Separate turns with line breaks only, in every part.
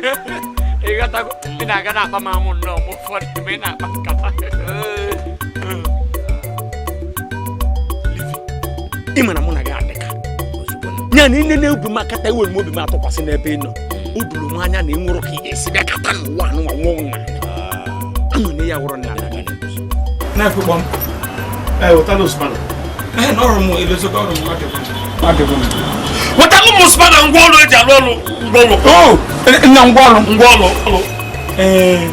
Ịghọtago, ị na-aga na-akpa m amụ nnọọ ma ụfọdụ mgbe ị na-akpa nkata. Ị ma na mụ na gị adịka ya na ine na-ebu m akata, ewere m obi m atụkwasị n'ebe ị nọ. O doro m anya na ị nwụrụ ka ị ga-esi bịa kata n'ụwa anụnwa nwụọ na ama na ya wụrụ nna gị.
Na-ekwukpọ m.
Ee, wetara spanner.
Ee, na ọrụ m edozogo ọrụ m adịgo m.
Wetara m spanner, ngwa ọrụ eji alụ ọrụ, ngwa ọrụ.
O nna, ngwa ọrụ.
Ngwa ọrụ ọrụ.
Ee,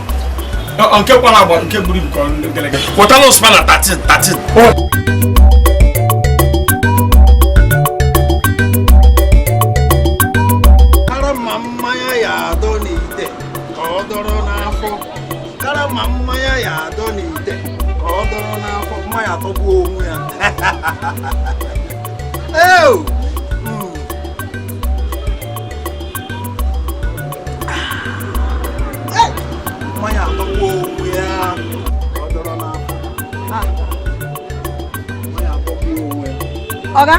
ọ nke kwara agba, nke buru ibu ka ọ ndị gịlịgị.
Wetara spanner 13 13.
Kara ma mmanya ya adọ n'ite ka ọ dọrọ n'afọ, kara ma mmanya ya adọ n'ite ka ọ dọrọ n'afọ, mmanya atọgbuo onwe ya. Eo! Hey! Mmanya atọgbuo onwe ya ka ọ dọrọ n'afọ. Ah! Mmanya atọgbuo onwe ya.
Ọga,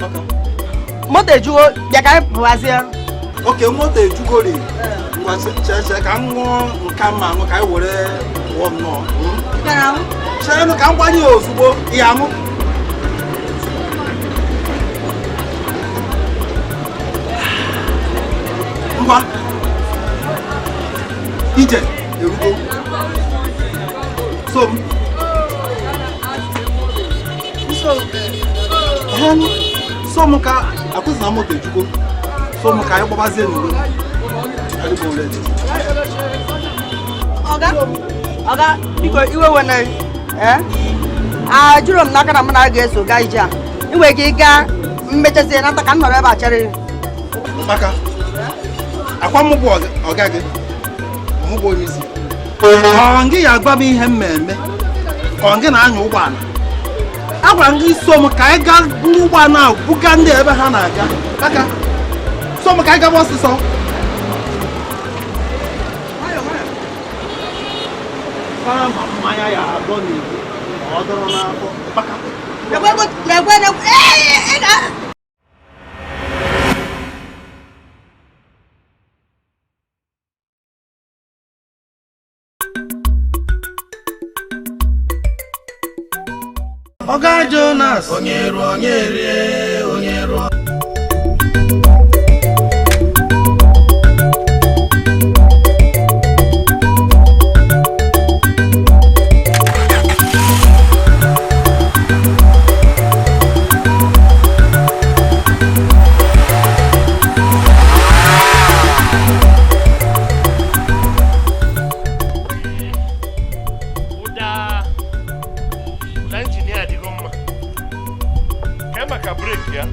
Ọka.
Moto ejugo, bịa ka anyị pụwazie.
Oke moto ejugori. Ngwa, chee chee ka m ṅụọ nka mma aṅụ ka anyị were pụọ nnọọ. Chenụ ka m gbanye ya ozugbo ị aṅụ. Ngwa, ije erugo. So m so so m ka akwụsị na moto ejugo, so m ka anyị gbabazie n'iro. Adịgo ready.
Ọga, ọga, biko, iwe wena. Ee, ajụrụ m n'aka na mụ na ga-eso gaa ije a. Ị nwere ike ịga, mmechazie nata ka m nọrọ ebe a chere gị.
Maka akwa mụ bụ ọga gị, mụ bụ onye isi. Ọ gị ya agwa m ihe m eme, ka ọ gị na-anya ụgbọala? Agwara m gị so m ka anyị gaa buru ụgbọala a buga ndị ebe ha na-aga. Aka so m ka anyị gaba ọsịsọ. Nwayọ, nwayọ. Kama mmanya ya adọ n'igwe ka ọ dọrọ n'afọ. Maka
Lekwe, lekwe, lekwe, ee, ị ga
Ọga Jonas, onye ruo, onye rie, onye ruo.
Ụda engine ya adịgo mma ka maka brake ya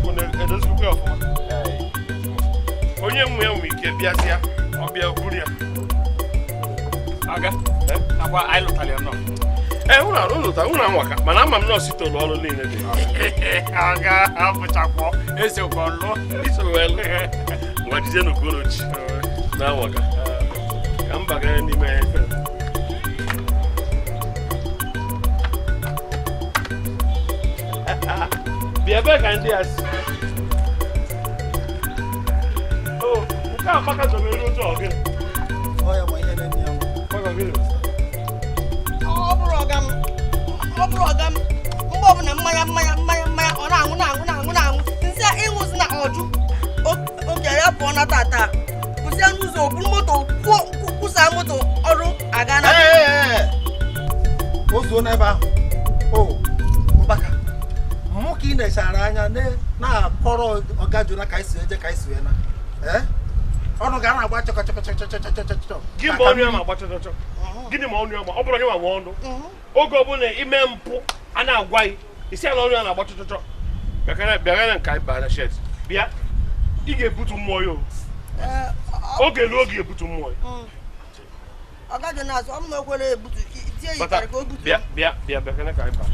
unu edozikwa ya ọfụma. Onye nwe ya nwere ike bịazịa, ọ bịa buru ya.
Ọga, akwa anyị lụtara ya nọ.
Ee, unu lụta, unu anwaka, mana ama m nọọsụ tolu ọrụ niile dị.
Ọga, abụchakwọ esokwa lụ.
Iso wee lụ. Ngwa, jijenụ ka unu ji na-anwaka ka m bagara n'ime efe. Bịa ebe ka ndị a si. O nke a maka zobere otu ọ gịnị?
Ọ ya ma ihe na-eme ya nwa.
Maka gịnị?
Ọ bụrụ ọga m, ọ bụrụ ọga m, mgbe ọbụla mmanya, mmanya, mmanya, mmanya, ọ na-aṅụ, na-aṅụ, na-aṅụ, na-aṅụ nsị a ịṅụzi na ọjụ oke ya pụọ na tata kwụsịa n'ụzọ, o buru moto kwuo, kwụsa moto ọrụ aga na
Ee, ee, ee. O zuo n'ebe ahụ. O mkpaka mụ ka ị nechara anya na-akọrọ ọga Jona ka anyị si eje, ka anyị si wee na. Ee, ọnụ ga na-agba chọkọ chọkọ chọkọ chọkọ chọkọ chọkọ.
Gị ma ọnụ ya ma agba chọchọchọ gịnị? Ma ọnụ ya ma ọ bụrụ gị ma nwe ọnụ, oge ọbụla ime mpụ a na-agwa gị isi ala, ọnụ ya na-agba chọchọchọ. Bịakana nke anyị baa na shed. Bịa, ị ga-ebutu mmụọ ya o. Oge ruo, oge ebutu mmụọ ya.
Ọga Jonas, ọ m na o kwere ebutu tie ya
Bata,
ịtarị ka o butu.
Bịa, bịa, bịa, bịakana ka anyị baa.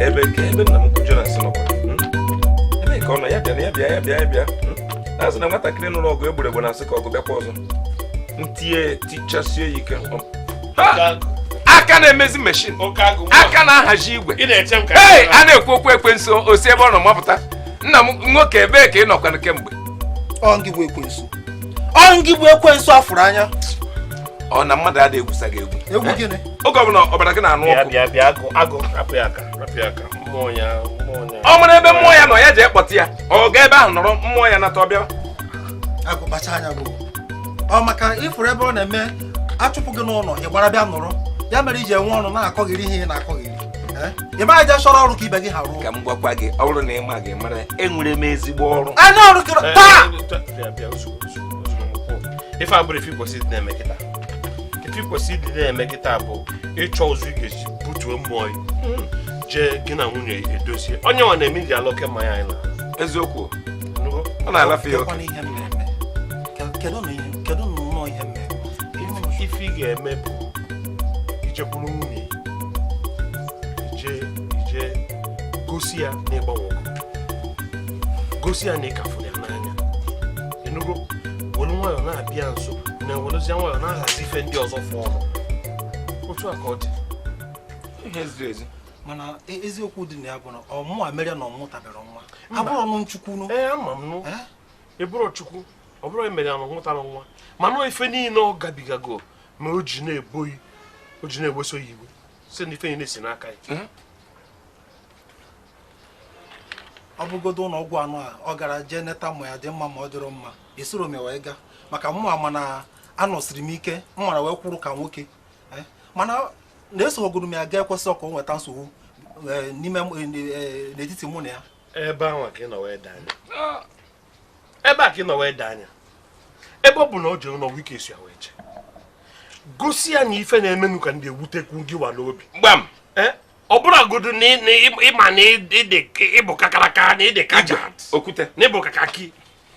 Ebe ka ebe nna m kwu Jonas nọkwa, Ebe ka ọ nọ? Ya bịa na ya bịa, ya bịa, ya bịa, Na-asị na nwatakịrị nụrụ ọgụ egburu egbe na-asị ka ọgụ bịakwa ọzọ. Ntinye tichasie ya ike. Ha! Aka na-emezi machine. Aka na-ahazi igwe. Ee, a na-ekwu okwu ekwensu osi ebe ọ nọ mapụta. Nna m nwoke ebee ka ị nọkwanụ kemgbe?
Ọ ngị bụ ekwensu. Ọ ngị bụ ekwensu afụrụ anya.
Ọ na mmadụ adịghị egwusa gị egwu.
Egwu gịnị?
Oge ọbụla ọbara gị na-anụ ọkụ.
Bịa bịa agụ agụ rapụ ya aka rapụ ya aka mmụọ ya mmụọ ya.
Ọ mara ebe mmụọ ya nọ ya jee kpọta ya. Ọ gaa ebe ahụ nọrọ mmụọ ya nata ọ bịa.
Agụ kpacha anya bụ. Ọ maka ịfụrụ ebe ọ na-eme achụpụ gị n'ụlọ ị gbara bịa nọrọ. Ya mere iji enwe ọnụ na-akọghịrị ihe ị na-akọghịrị. Ị ma aja chọrọ ọrụ ka ibe gị ha rụọ.
Ka m gwakwa gị ọ bụrụ na ị ma gị mara enwere m ezigbo ọrụ.
Anya ọrụ kịrọ taa.
Ife abụrụ ife kwesịrị ịdị na-eme kịta. Ife kwesịrị ịdị na-eme kịta bụ ịchọ ụzọ ị ga-esi butuo mmụọ gị jee gị na nwunye edozie. Onye nwa na-eme iji ala oke mmanya anyị na.
Eziokwu. Ọ na-alafe ya oke.
Kedu nnọọ ihe m mere?
Ife ị ga-eme bụ ijekwuru nwunye ije gosi ya na ịgbanwe ọkụ, gosi ya na ịkafụrụ ya n'anya. Enugo were nwayọọ na-abịa nso na werezie nwayọọ na-ahazi ife ndị ọzọ fụ ọnụ. Otu a ka ọ dị.
Ihe ziri ezi.
Mana eziokwu dị na ya bụ na ọmụ mere na ọmụ tabere nwa. Abụrụ ọnụ Chukwu nụ.
Ee, ama m nụ. Ị bụrụ Chukwu, ọ bụrụ emere ya na ọmụtara nwa. Mana ife niile ọ gabigago ma o ji na-eboyi, o ji na-eweso ya iwe. Sị na ife niile si n'aka ya.
Ọ bụgodo ụlọ ọgwụ anụ a ọ gara jee neta ma ya dị mma ma ọ dịrọ mma esoro m ya wee gaa maka mụ ama na anọsiri m ike m mara wee kwụrụ ka nwoke mana na-esogoro m ya gaa ekwesị ọka o nweta nsogbu n'ime n'etiti mụ na ya.
Ebe ahụ ka ị nọ wee daa anya. Ebe a ka ị nọ wee daa anya. Ebe ọ bụ na ọ jere n'ọgwụ ike esi ya wee jee. Gosi ya na ife na-emenụ ka ndị ewutekwu gị wa n'obi.
Gbam.
Ọ bụrụ agodo na ịma na ịbụ kakaraka na ịdị kaja
okwute
na ịbụ kakaki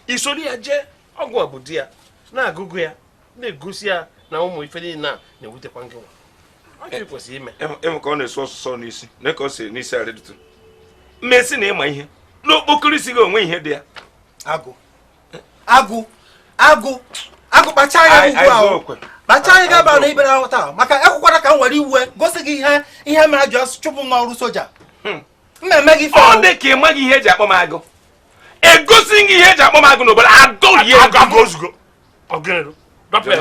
isoro ya jee ọgwụ a bụ di ya na-agụgụ ya na-egosi ya na ụmụ ife niile a na-ewutekwa gị nwa. Ọ kwesịrị ime.
Ịmụ ka ọ na-esu ọsụsọ n'isi na ka ọ si n'isi arịdụtụ mmesi na ịma ihe n'okpokoro isi gị onwe ihe dị ya.
Agụ agụ agụ agụ kpacha anya ugbu ahụ. Kpacha anya gaba na ibere ahụ taa maka ekwukwara ka m were iwe gosi gị ihe ihe mere ji chụpụ m n'ọrụ soja. Mmemme gị
ọ dị ka ị maghị ihe eji akpọ m agụ. Egosi gị ihe eji akpọ m agụ n'obodo adọrie
agụ ozugbo. Ọ gịnị?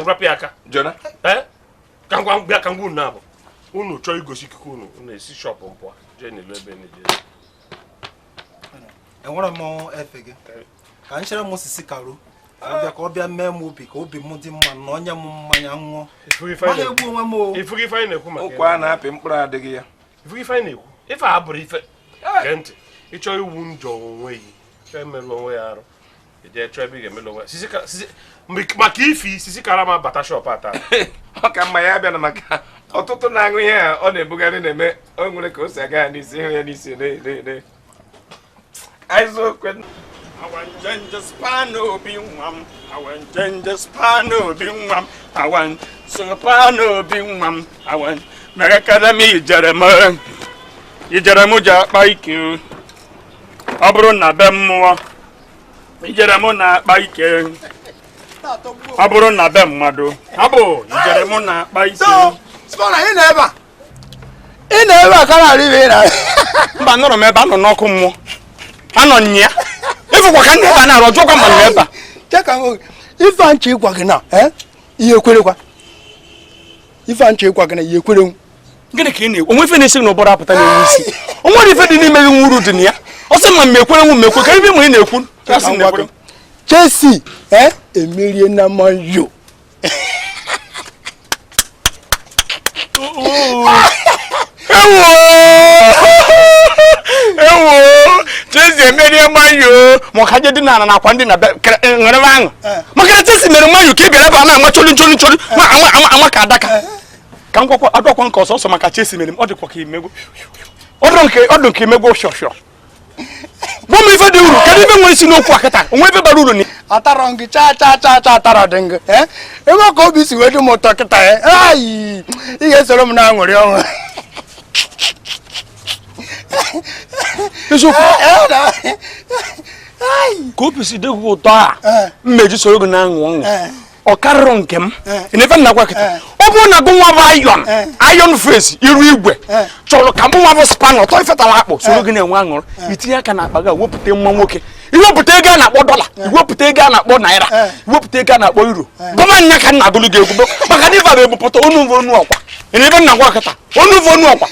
Rapụ ya aka.
Jona.
Ka ngwa bịa ka ngwa unu abụ. Unu chọọ igosi ikike unu unu esi shọpụ mpụ jee n'elu ebe na-eje.
Enwere m efe gị ka m chere m osisi karo. Ka ọ bịa mee m obi ka obi m dị mma na onye m mmanya ṅụọ. Egbu onwe m o.
Ifugo ife anyị na-ekwu maka
ụkwa a na-apị mkpụrụ adịghị ya.
Ifugo ife anyị na-ekwu. Ife a bụrụ ife. Gee ntị. Ịchọ iwu njọ onwe gị. Chọọ emelụ onwe ya arụ. Ije chọọ ebe ị ga-emelụ onwe ya. Sisi maka ifi sisi karama bata shọp ata.
Ọ ka mma ya bịa na maka ọtụtụ na-aṅụ ihe a ọ na-ebugharị na-eme o nwere ka o si aga ya n'isi ịhụ ya n'isi ne. Aizokwe.
Awanjenje spano obi nwam, awanjenje spano obi nwam, awan spano obi nwam, awan merekere m ijere m ji akpa ike. Ọ bụrụ na be mmụọ, ijere m na-akpa ike. Ọ bụrụ na be mmadụ, abụ ijere m na-akpa ike.
So, spano ị na ebe a. Ị na ebe a ka na-arị ibe ị na.
Mba nọrọ m ebe a nọ n'ọkụ mmụọ. Anọ nya. Ifụkwa ka ndị ebe a na-arụ ọjọọ ma nọ ebe a.
Cheka ife nche ịgwa gị na ihe ekwerekwa. Ife nche ịgwa gị na ihe ekwerenwu.
Gịnị ka ị na-ekwu? Onwe ife na-esi n'ụbọrọ apụta na-enwe isi. O nwere ife dị n'ime gị nwe uru dị na ya. Ọ sị ma m ekwerenwu m ekwe ka ife ma ị na-ekwu.
Chelsea emerie na Man U.
Ewo! Ewo! Chelsea emerie Man U maka je dị na na akwa ndị na ṅụrịba aṅụ. Maka na Chelsea mere Man U ka ị bịara ebe a na-ama cholu cholu cholu ma ama ama ama ka adaka. Ka m gwakwa adọkwa nke ọsọsọ maka Chelsea mere m ọ dịkwa ka imegwo. Ọ dị nke imegwo shọshọ. Gwa m ife dị uru kedu ife nwere isi n'okwu a kịta onwe ife bara uru ni.
Atarọ gị cha cha cha cha atarọ dị gị. Ebe ka obi si wee dị m ụtọ kịta ayi ị ga-esoro m na-aṅụrị ọṅụ.
Eziokwu ka obi si dị gị ụtọ a mmeji soro gị na-aṅụ ọṅụ. Ọ karịrị nke m ife nna gwa kịta, ọ bụrụ na gụ nwa bụ iron iron face iru igwe chọrọ ka mụ nwa bụ spanner ọtọ ifetara akpụ soro gị na-enwe aṅụrị, itinye aka na akpa gị, wepụta nwa nwoke, iwepụta ego a na-akpọ dọla, iwepụta ego a na-akpọ naira, iwepụta ego a na-akpọ euro, gọma nya ka nna agụlụ gị egwu, maka na ife a bụ ebupụta onu bụ onu ọkwa. Ife nna gwa kịta, onu bụ onu ọkwa.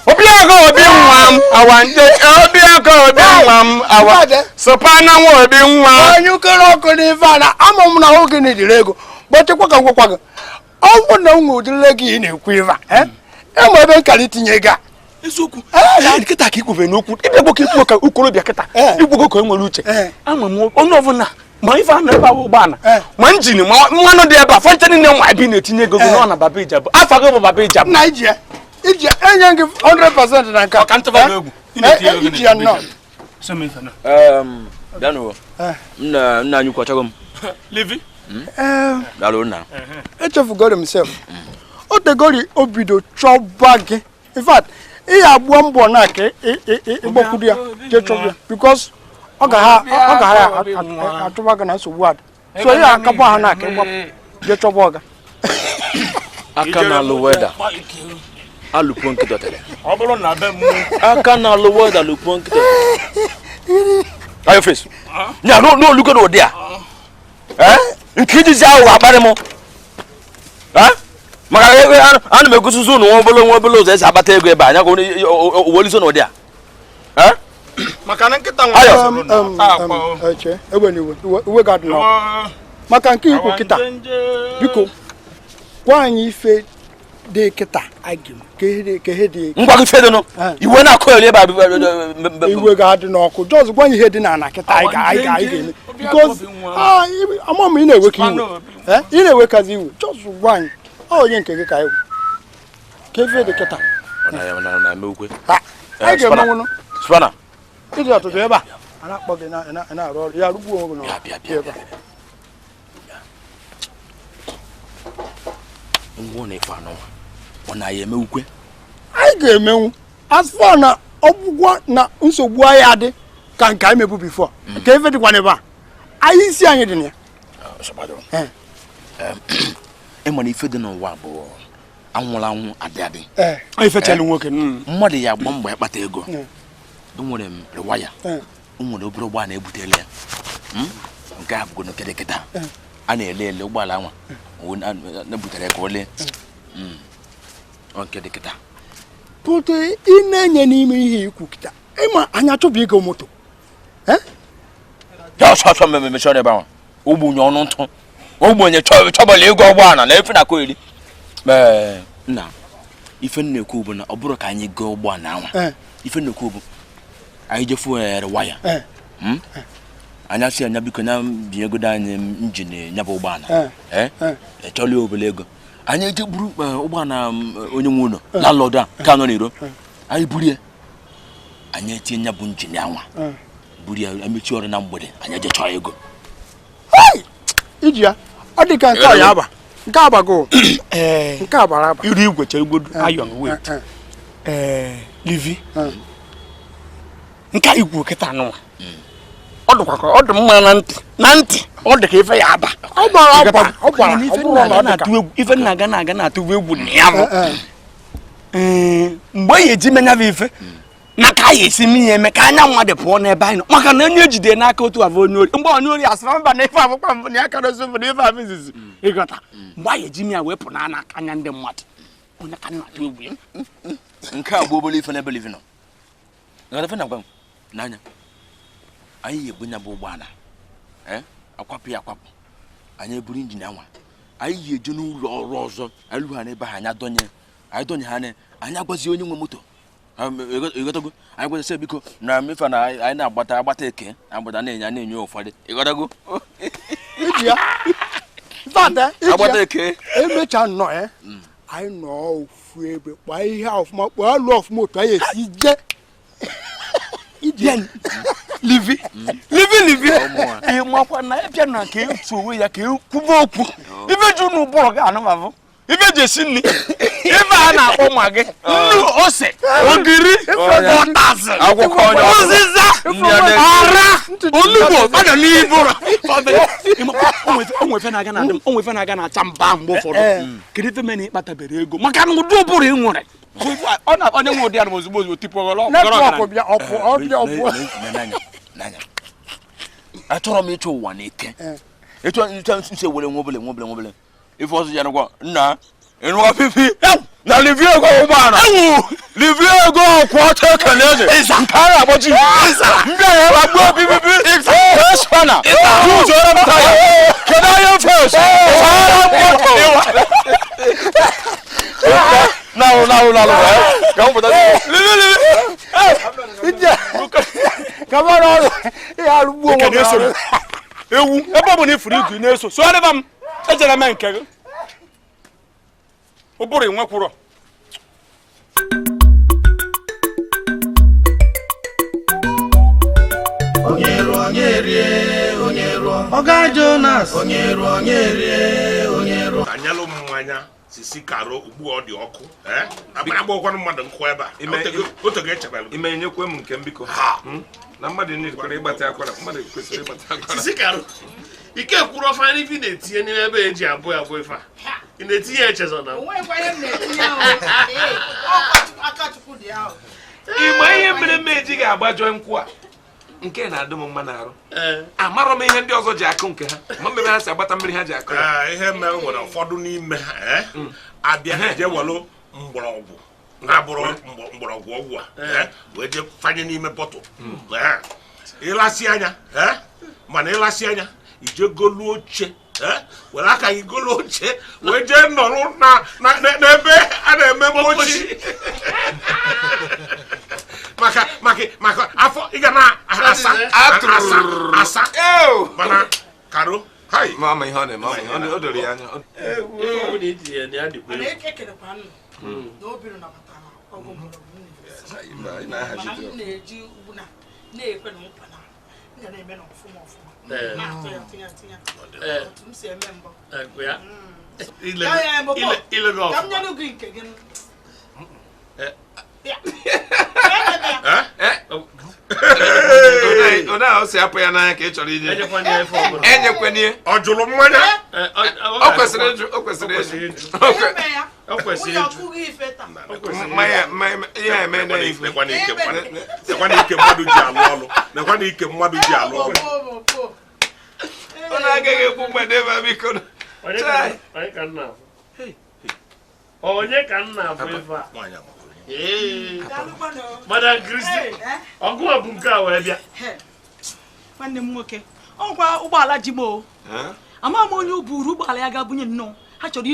Obiaka obi nwa m awa nje, obiaka obi nwa m awa sụpana nwa obi nwa.
Onye ukere ọkụ n'ife a na ama m na oge na-ejiri ego gbachekwa ka ngwakwa gị. Ọ bụ na m nwe ụdịrị ego ị na-ekwu ife a, enwe ebe nkara itinye ego a.
Eziokwu nkịta ka ikwube n'okwu ịbịagbo ka ikwu ka ukorobịa kịta igwego ka e nwere uche. Ama m onye ọbụla ma ife a na-ebe ahụ ụgbọala ma njin ma mmanụ dị ebe a fọncha niile nwa ebe ị na-etinye ego gị nọ na Baba Ijabụ. Afa gị bụ Baba Ijabụ.
Na iji ya iji enye gị 100% na nke a.
Ọka ntụba gị egwu.
Iji ya nnọọ.
Bịanụ nna nna anyị kwachagọ m.
Livi.
Daalụ nna.
Echefugoro m sef. O tegori obido chọba gị. In fact, ị ya agbuo mbọ na ka ịgbakwuru ya jee chọba ya because ọ ga ha atụba gị na nsogbu adị. So ị akagba ha na ka ịgbapụ jee chọba ọga.
Aka na-alụ weda. Alụpụ nkịta tere.
Ọ bụrụ na be m
aka na-alụ weda alụpụ nkịta. Ayo face. Nya no no lugo no dia. Eh? Nke ijizi ahụ akparị m. Eh? Maka ana m egosi unu nwa obele ụzọ esi akpata ego ebe a anya ka owelizo n'ụdị a. Eh?
Maka na nkịta nwa
eche egbe na iwe ga-adị n'ọkụ. Maka nke ikwu kịta, biko gwa anyị ife dị kịta ka ihe dị
ngwa gị fedonụ iwe na-akụ elu ebe a
iwe ga-adị n'ọkụ. Just gwa anyị ihe dị n'ala kịta anyị ga-eme because ama m ị na-ewe ka iwe ị na-ewekazi iwe. Just gwa anyị onye nke gị ka iwe ka ife dị kịta anyị ga-emenwụnụ
spana
ịdị ọtụtụ ebe a a na-akpọ gị na-arụ ọrụ ya rugbuo onwe gị n'ọrụ ebe a.
Ngwa na ife anọ ọ na-ya eme ukwe
anyị ga-emenwu as far na ọgwụgwọ na nsogbu anyị adị ka nke anyị mebu before ka ife dịkwa n'ebe a anyị isi anyị dị na ya.
Ịma na ife dị n'ụwa bụ anwụrụ anwụ adị adị.
Ifechala nwoke
mmadụ ya agba mbọ ịkpata ego. Enwere m rewaya, enwere obere ụgbọala ebutela ya nke a bụgo nke dịkịta a na-ele ele ụgbọala nwa na-ebutere ka o lee nke dịkịta.
Pụta ị na-enye n'ime ihe ikwu kịta ịma anya chọbụ ego moto.
Ya ọsọ ọsọ mmemme chọrọ ebe ahụ ogbunye ọnụ ntụ ogbenye chọbala ego ụgbọala na efe na eri. Ee nna, ife nnekwu bụ na ọ bụrụ ka anyị goo ụgbọala anwa, ife nnekwu bụ anyị jefu waya anya si anya biko na binyegodo anyị njin ya bụ ụgbọala echọla obele ego anyị eje buru ụgbọala onye nwe ụlọ landlord a ka nọ n'iro anyị buru ya anyị etinye ya bụ njin anwa buru ya emechi ọrụ na mgbede anyị eje chọọ ego.
Iji ya ọ dị ka nke ya aba nke abago nke abara aba
iru igwe chere igwe iron weight. Livi nke igwe kịta nụwa ọ dịkwa ka ọ dị mma na ntị na ntị ọ dị ka ife ya aba
ọ gbara aba ọ gbara ọ bụrụ na ọ dị ka
ife nna aga na-aga na-atụ egwu na ya bụ mgbe ya eji menya bụ ife na ka ya esi m ihe eme ka anya mmadụ pụọ n'ebe anyị nọ maka na onye ejide n'aka otu abụ onye ori mgbe onye ori asịra mba na ife abụkwa mbụ na ya karịsị mbụ na ife abụ izizi ịghọta mgbe anyị eji m ya wee pụ na aka anya ndị mmadụ onye ka nna atụ egwu ya.
Nke a bụ obere ife n'ebe Livi nọ n'anya anyị ebu ya bụ ụgbọala akwapụ ya akwapụ anyị eburu injin anwa anyị yi eje n'ụlọ ọrụ ọzọ anyị lụ ha n'ebe ha anyị adọnye anyị dọnye ha anyị agwazi onye nwe moto ịghọtago anyị gwazisi biko na mmefe na anyị na-agbata agbata eke agbata na-enye na-enye ụfọdụ ịghọtago
iji ya
agbata eke
emecha nnọọ anyị nọ ofu ebe kpaa ihe ọfụma kpaa alụ ọfụma otu anyị esi je
iji Livi Livi Livi makwa na ịbịa na ka etu onwe ya ka ekwube okwu ife ju n'ụbụrụ gị anụmavụ ife ji esi nri ife a na-akpọ magị, nnu, ose, ogiri, ụtazị, ụzịza, ọra, onugbo, ọ nọ n'ibu. Onwe na-aga na onwe ife na-aga na-acha mba mgbe ụfọdụ. Kedu ife mere na ịkpatabere ego maka na ụdị ụbụrụ ị nwere? Ọ na onye nwe ụdị anụ ozugbo ozugbo tupu ọ ghọrọ.
Network bịa ọpụ ọbịa ọpụ.
Achọrọ m ịchọ ụwa n'ike. Ịchọ nse were nwobele nwobele nwobele. Ife ọzọ ya nụkwa nna ịnụkwa pipi na livie ego ụgbọala. Livie ego ọkwụ ọcha ekele eze. Nke a na-akpọchi. Mbịa ya ebe gbuo pipipi. Espana. Tuzo ọrọpụta ya. Kedu onye fes? Sara moto. Nalụ nalụ nalụ. Ka m pụta. Livi livi.
Kamara ọrụ ihe arụgbuo onwe m.
Ewu ebe ọ bụ na ifuru igu na-eso so arịba m ejere mee nke gị ụbụrụ nwekwụrọ.
Ọga Jonas.
Anyalụ mmanya sisi karo ugbu ọ dị ọkụ. Agbara mmadụ nkụ ebe a. Otego echebelu.
Ime nyekwe m nke m biko. Na mmadụ niile kwere ịgbata akwara, mmadụ kwesịrị ịgbata akwara.
Sisi karo. Ike kwuru ọfa n'ife ị na-etinye n'ime ebe eji abụọ abụọ ife a. Ị na-etinye echezọ na.
Ịma ihe mere m ejighị agbajọ nkwụ a nke na-adị m mma n'arụ. Amarọ m ihe ndị ọzọ ji akụ nke ha ma mmemme ha si agbata mmiri ha ji akụ ya.
Ihe mere nwere ụfọdụ n'ime ha abịa jee welu mgbọrọgwụ na-abụrụ mgbọrọgwụ ọgwụ a wee jee fanye n'ime bọtụl. Ịlasị anya mana ịlasị anya ije golu oche were aka gị golu oche wee jee nọrọ n'ebe a na-eme mkpochi maka maka maka afọ ị ga na-asa asa asa mana karo
hai mama ihe ọ na-eme ọ doro ya anya. Onye ahụ si apụ ya n'anya ka ị chọrọ inye. Enyekwenye.
Ọ jụrụ mmanya.
O kwesịrị ịjụ. O kwesịrị ịjụ. O kwesịrị ịjụ. Mmanya ihe eme na ife.
Nekwana ike mmadụ ji alụ ọlụ. Nekwana ike mmadụ ji alụ ọlụ.
Ọ na-agaghị ekwu mgbede ebe a biko.
Onye ka nna afụ ife a? Madam Christie, ọgụ a bụ nke a wee bịa.
Nwanne m nwoke, ọkwa ụgbọala ji m o. Ama m onye buru ụgbọala ya ga-abunye nnọọ. Ha chọrọ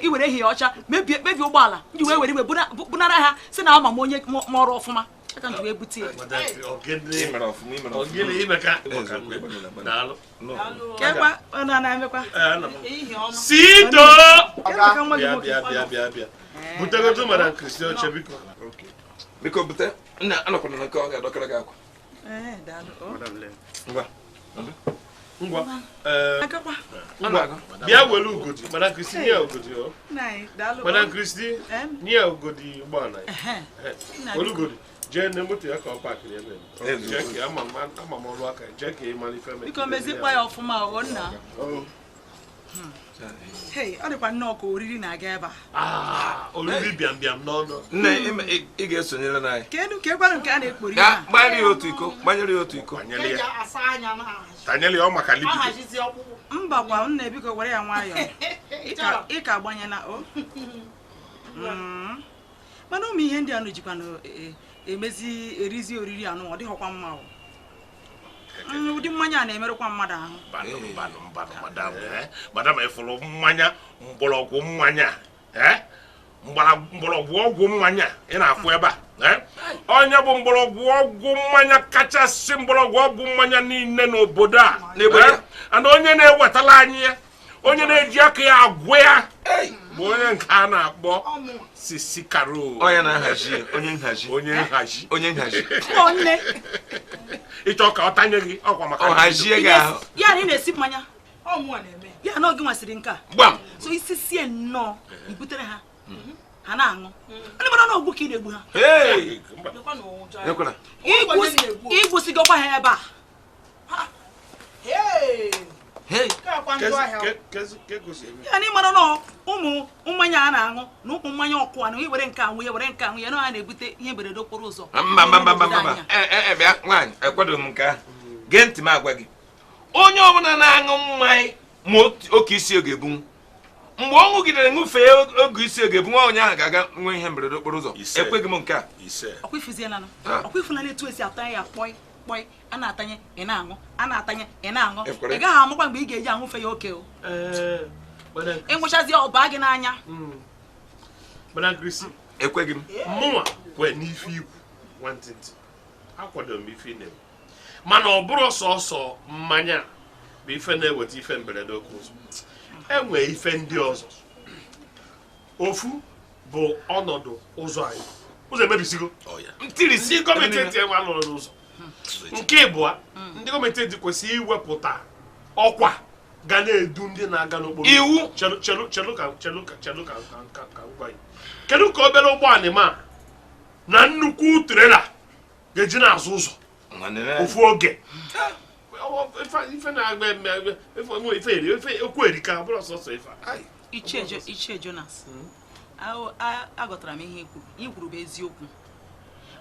iwere ehihie ọcha mebie ụgbọala nji wee were iwe bunara ha si na ama m onye mọrọ ọfụma. Aka nji wee bute ya. Kekwa ọ na-emekwa.
Sito! Bịa bịa bịa bịa. Butegotu Madam Christie oche biko.
Biko bute. Nna anọkwana na nke ọ ga-adọkara gị akwa. Ngwa.
Ngwa. Bịa were ugodi. Madam Christie nye ugodi o. Madam Christie nye ugodi ụgbọala ya. Were ugodi. Jee na moto ya ka ọ pakịrị ebe. Jee ka ama m ọrụ aka jee ka ị mara ife mere.
Biko mezikwa ya ọfụma o nna. Hey, ọ dịkwa nnọọ ka oriri na-aga ebe a.
Oriri bịam bịam n'ọnụ.
Nne, ị ga-esonyere n'anyị.
Kedu ka ekwanụ nke a na-ekpori ya?
Gbanyere ya otu iko, gbanyere ya otu iko.
Tanyere ya ọ maka libido.
Mba kwa nne biko were ya nwayọọ. Ị ka agbanyela o. Mana ụmụ ihe ndị a nụ jikwa emezi erizi oriri anụ ọ dịghọkwa mma o. Ụdị mmanya a na-emerụkwa mmadụ ahụ.
Mbanụ madam ịfụrụ mmanya mgbọrọgwụ mmanya mgbọrọgwụ ọgwụ mmanya ị na-afụ ebe a onye bụ mgbọrọgwụ ọgwụ mmanya kachasị mgbọrọgwụ ọgwụ mmanya niile n'obodo a and onye na-ewetala anyị ya onye na-eji aka ya agwụ ya bụ onye nke a na-akpọ Sisi Karo.
Onye na-ahazi, onye nhazi.
Onye nhazi.
Onye nhazi.
Nne.
Ịchọ ka ọ tanye gị ọkwa maka
ọ hazie gị ahụ.
Ya na ị na-esi mmanya. Ya na ọ gị nwasịrị nke a.
Gbam.
So isi sie nnọọ, i butere ha Ha na-aṅụ. Ndị mara na ogbu ka ị na-egbu ha. Igwusigokwa ha ebe a. Ya na ịmara na ụmụ mmanya a na-aṅụ na ụmụ mmanya ọkụ a na were nke anwụ ya were nke anwụ ya na ha na-ebute ihe mberede okporo ụzọ.
Mba mba mba mba. Bịa nwaanyị ekwadoghị m nke ahụ. Gee ntị m agwa gị. Onye ọbụla na-aṅụ mmanya ma oke isi ọ ga-ebunwu. Mgbe ọ ṅụgidere ṅụfee oge isi ọ ga-ebu nwa onye ahụ ga-aga nwee ihe mberede okporo ụzọ. Ekweghị m nke a.
Ọkwa ifunana etu esi atanye ya kpọi kpọi a na-atanye ị na-aṅụ a na-atanye ị na-aṅụ ị gaghị amakwa mgbe ị ga-eji aṅụfe ya oke o. Ịṅụchazi ọba gị n'anya.
Ekweghị m.
Mụnwa kwe n'ife ikwu nwantịntị akwadoro m ife na-eme mana ọ bụrụ sọsọ mmanya bụ ife na-eweta ife mberede oke ụzọ. Enwee ife ndị ọzọ. Ofu bụ ọnọdụ ụzọ anyị. Ụzọ emebisigo. Ndị gọọmenti etiti enwe alụrụ n'ụzọ. Nke ịbụọ, ndị gọọmenti etiti kwesịrị iwepụta ọkwa ga na-edu ndị na-aga n'okporo
iwu.
Chelu ka gwa gị. Kedu ka obere ụgbọala ma na nnukwu trela ga-eji na-azụ ụzọ ofu oge? Ife na-agba ife okwu erika bụrụ ọsọsọ ife.
Ichie Jonas, agọtara m ihe i kwuru bụ eziokwu.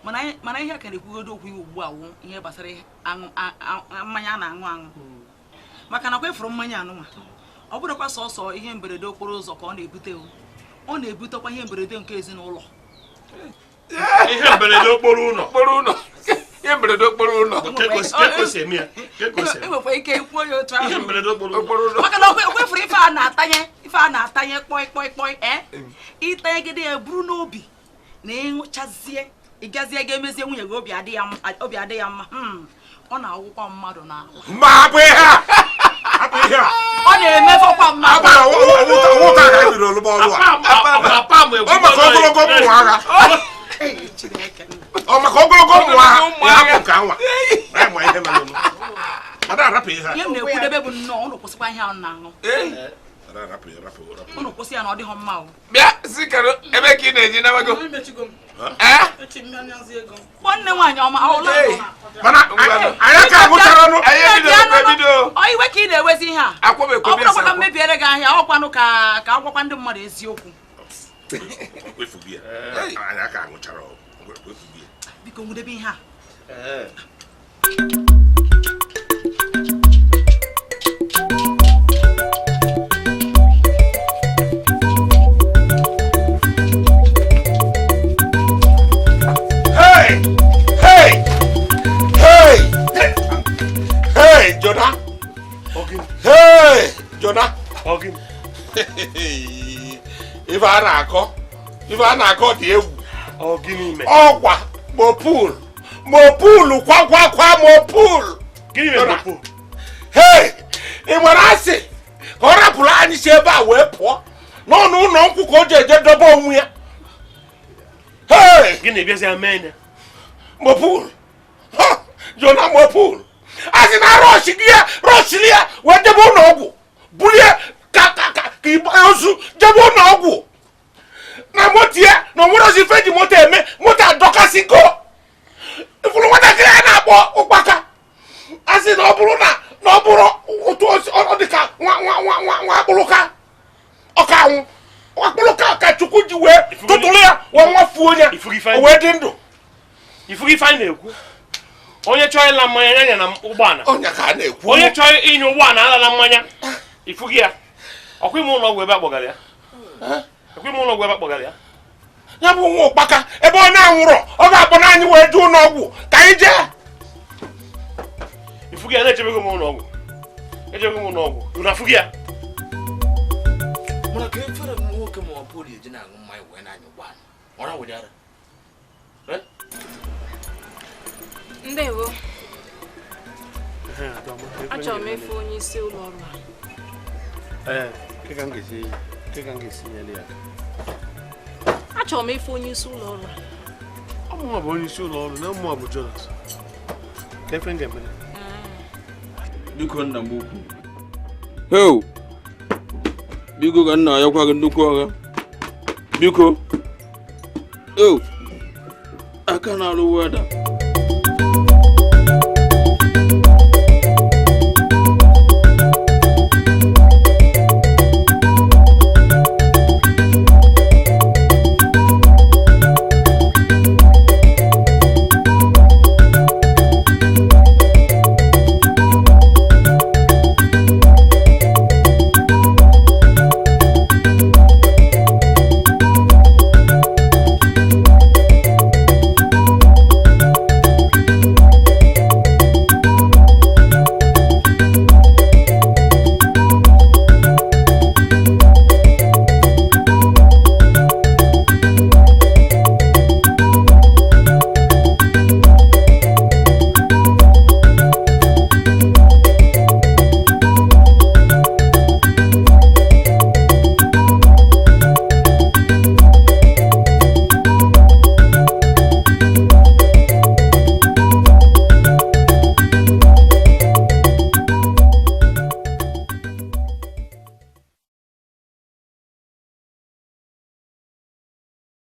Mana ihe a ka na-ekwugodo okwu ya ugbu a wụ ihe gbasara mmanya a na-aṅụ aṅụ. Maka na kwefuru mmanya anụnwa ọ bụrụkwa sọsọ ihe mberede okporo ụzọ ka ọ na-ebute ọ na-ebutekwa ihe mberede nke ezinụlọ.
Ihe mberede okporo ụlọ.
Ihe mberede okporo ụlọ.
Enwekwa ike ikwuo ya otu ahụ. Maka na okwefuru ife a na-atanye kpọi kpọi kpọi ịtanyegide ya buru n'obi na ịṅụchazie ịgazie ga-emezie nwunye gị obi adị ya mma. Ọ na-awụkwa mmadụ n'ala.
Mba hapụ ihe a. Hapụ ihe a.
Ọ na-emefọkwa mmadụ.
Ọ maka ogologo mmụ agha. Ọ maka ogologo mmụ agha. Hapụ ka nwa.
Ihe m na-ekwudebe bụ nnọọ ụnụ kwụsịkwa ihe ahụ na-aṅụ. Ụnụ kwụsị ya na ọ dịghọ mma o.
Bịa sikara ebe ka ị na-eji nabago.
Kpọọ nne nwaanyị ọma ahụla.
Mana anyị ka agụchara ọnụ.
Ọ iwe ka ị na-ewezi ihe a. Ọ bụrụkwa ka mmebiere gị ahịa ọkwanụ ka agwakwa ndị mmadụ eziokwu. Biko nwudebe ihe a.
Hey, Jonah. Hey, Jonah. Ife a na-akọ dị egwu. Ọkwa mopul. Mopul kwa kwa kwa mopul. Hey, ị nwere asị ka ọ rapụrụ anyị si ebe a wee pụọ n'ọnụ ụlọ nkwụ ka o ji eje dobe onwe ya. Hey!
Gịnị bịazi mee ya?
Mopul. Jonah mopul. Asị na rọshili ya wee jebe ụlọ ọgwụ bulie ka ka ozu jebe ụlọ ọgwụ na moto ya na onwere ozi ife eji moto eme moto adọkasịgo ifuru nwatakịrị a na-akpọ ụkpaka asị na ọ bụrụ na ọ bụrụ otu ọ dị ka nwa nwa nwa nwa nwa akpụrụka ọka anwụ akpụrụka ka Chukwu ji wee tụtụrụ ya wee nwafuo ya o wee dị ndụ.
Ifugo ife anyị na-ekwu. Onye chọrọ ịla mmanya ya na ụgbọala. Onye chọrọ ịnya ụgbọala alala mmanya. Ifugo ya. Ọkwa ime ụlọ ọgwụ ebe a kpọgara ya. Ọkwa ime ụlọ ọgwụ ebe a kpọgara ya.
Ya bụ nwa ụkpaka ebe ọ na-anwụrọ ọ ga-akpọ n'anyị wee jee ụlọ ọgwụ ka anyị jee.
Ifugo ya na-echebego m ụlọ ọgwụ. Echebego m ụlọ ọgwụ. Unu afụgo ya.
Mana ka efere m nwoke ma ọ pụrụ eji na-aṅụ mmanya wee na-anya ụgbọala. Ọ na-awụdị ara.
Ndewo. Achọrọ m ịfụ onye isi ụlọ ọrụ a. Achọrọ m ịfụ onye isi ụlọ ọrụ a.
Ọ bụ onye isi ụlọ ọrụ na mụ bụ Jonas. Ka efe m ga-emere.
Biko nna m ukwu. Heo. Biko ka nna ya kwa gị nnukwu ọgha. Biko. O aka na-alụ weda.